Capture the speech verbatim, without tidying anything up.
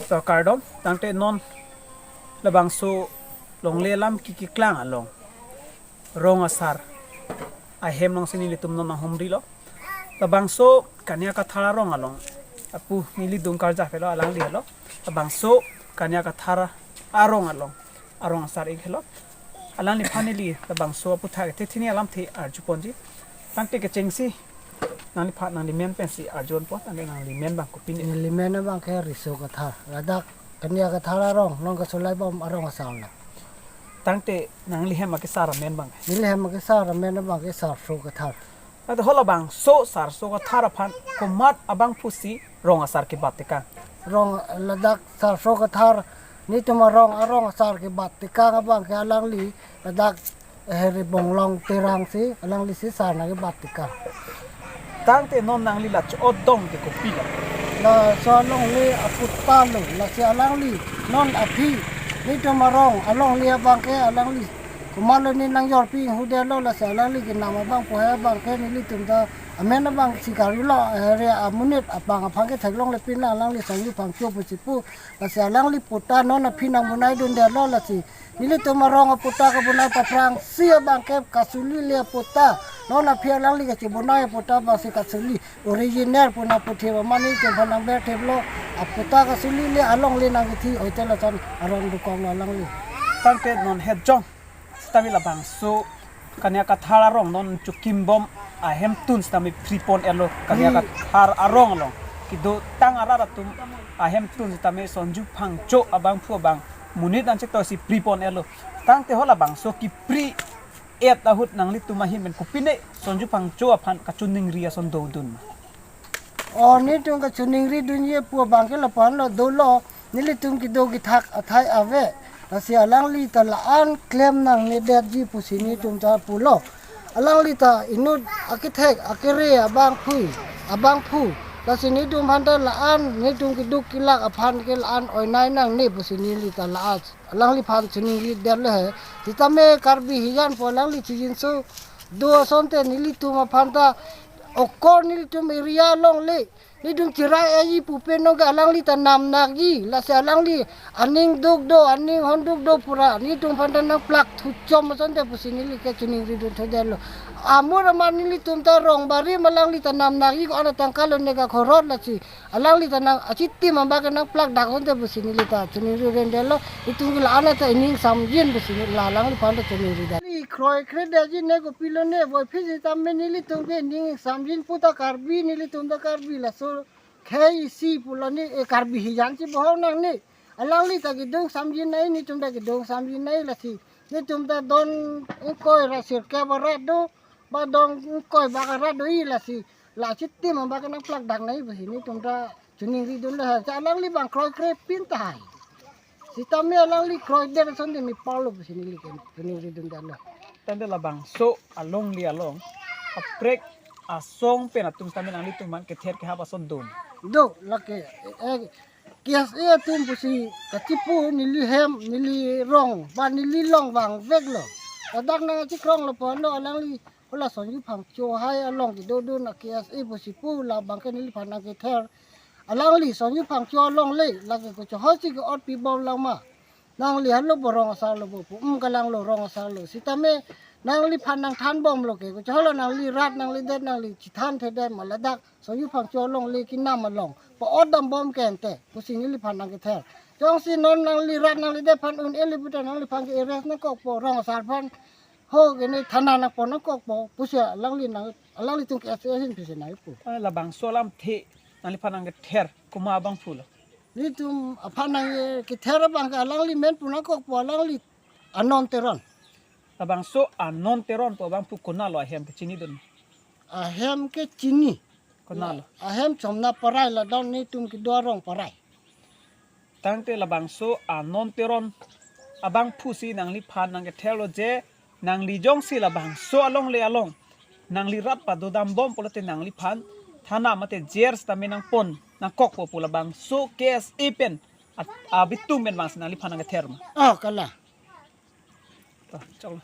So kardom, tangte non labangso longle alam kikeklang along rong asar ahem alongsi nelitum non nanghumrilo. Labangso Kanya Kathar arong along apu neli Dungkarja Phelo, alangli helo. Labangso Kanya Kathar arong along arong asar ik helo. Alangliphan neli labangso aputhak the thini alamthe arjuponji. Tangte kechengsi nangliphan nanglimen pensi arjuponpo, tangte nanglimen abang kopine? Nelimen abang ke Riso Kathar, ladak Kanya Kathar arong, non kasulai bom arong asar la. Tangte nanglihem akesar amen abang? Nelihem akesar amen abang ke Sarso Kathar. Tangte halabangso Sarso Kathar aphan komat abangphusi rong asar kebat tekang? Rong ladak Sarso Kathar netum arong arong asar kebat tekang abang ke alangli ladak Heri Bonglong Terang si, alanglisi sar nangkebat tekang. Tangte non nangli la cho-otdun ke kopilo? Laso alongle aputa lo, lasi alangli non aphi netum arong alongle abang ke alangli komatlo ne nangjorpi hudelo, lasi alangli kenam abang pu hai abang ke nelitum ta amen abang si karilo, Heri amonit abang aphan ke theklonglepin, alangli Songju Phangcho pusi pu, lasi alangli puta non aphi nangbonaidundelo, lasi nelitum arong aputa kabonai paphrangsi abang ke kasuli le aputa, non aphi alangli kachibonai aputa abangsi kasuli, original pu nangputhe ba mane netum aphan nangbertheplo, aputa kasuli le alongle nangkethi oite lason arong dokoklo alangli. Tangte non hetjong sitame labangso Kanya Kathar arong non chokimbom ahemtun sitame pripon-etlo, Kanya Pri- Kathar arong along kedotang arat atum ahemtun sitame Songju Phangcho abangphu abang monit anchektoisi pripon-etlo. Tangte halabangso kipri-et ahut nanglitum ahin pen kopine Songju Phangcho aphan kachiningri ason dodun? O, netum kachiningridunji pu abang ke lapu-anlo dolo, nelitum kedo kethak athai ave. Lasi alangli ta la-an klem nangnedetji pusi netum ta pulo. Alangli ta inut akethek akere abangphu, abangphu. Lasi netum aphan ta la-an, netum keduk kelak aphan ke la-an oinai nangne pusi neli ta la-an alangliphan chiningridetlo he. Sitame Karbi hijan pu alangli chijinso do asonte nelitum aphan ta okor nelitum area alongle netum chirai-etji pu pen nonke alangli ta namnakji, lasi alangli aning duk do, aning honduk do pura netum aphan ta nangplak thuchom asonte pusi neli ke chiningridun thodetlo. Amur amat nelitum ta rong barim alangli ta namnakji, ko-an atangka lo ne kakhorot, lasi alangli ta nang achitim abang ke nangplakdak asonte pusi neli ta chiningridundelo. Netum ke la-an ta ining samjin pusi neli la alangliphan ta chiningridet. Neli kroikredetji ne kopilo ne, voiphit sitame nelitum ke ining samjin pu ta Karbi, nelitum ta Karbi, laso khei isi pulo ne, e, Karbi hijan si bohong nangne. Alangli ta kedung samjin nai, netum ta kedung samjin nai, lasi netum ta don ingkoi ra sirkep arat do, ba don ingkoi bak arat do-i, lasi la achitim abang ke nangplakdak nai pusi netum ta chiningridunlo he. Sa alangli abang kroikrepin tahai. Sitame alangli kroidet asonte mepar lo pusi neli ke chiningridundetlo. Tangte labangso alongle along kaprek asong pen atum sitame nanglitum aphan kether kehap ason do? Do, lake, eh, K S A atum pusi kachipu neli hem, neli rong, ba neli long vangveklo. Ladak nangchikronglo pu-anlo alangli, hala Songju Phangcho hai along kedodun a K S A pusi pu, labang ke neliphan nangkether. Alangli Songju Phangcho alongle, lake kochohosi ke-otpi bomlang ma. Nangli halo bo rong asar lo bo pu, um, kalanglo, rong asar lo. Sitame nangliphan nangthanbomlo ke, kochoholo nangli rat nangli det nangli chithanthedet ma, ladak Songju Phangcho alongle kenam along pa-otdambom ke ante pusi neliphan nangkether. Jongsi non nangli rat nangli det aphan un-eli puta nangliphan ke arrest nangkokpo, rong asar aphan ho kene thana nangpon nangkokpo pusi alangli nang, alanglitum K S A ahin pusi nangpu. Ah, labangso alamthe nangliphan nangkether komat abangphulo? Netum aphan nangkether abang ke alangli men pu nangkokpo, alangli Anon Teron. Labangso Anon Teron pu abangphu konatlo, ahem ke chinidun? Ahem ke chini. Konatlo? Ahem Chomna Parai, ladak netum kedo arong Parai. Tangte labangso Anon Teron abangphusi nangliphan nangketherlo je, nangli jongsi labangso alongle along nangli rat padodambom pulote nangliphan thana mate jail sitame nangpon nangkokpo pu labangso K S A pen at-, abitum pen abangsi nangliphan nangkether ma? Oh, kalang. To, choklo.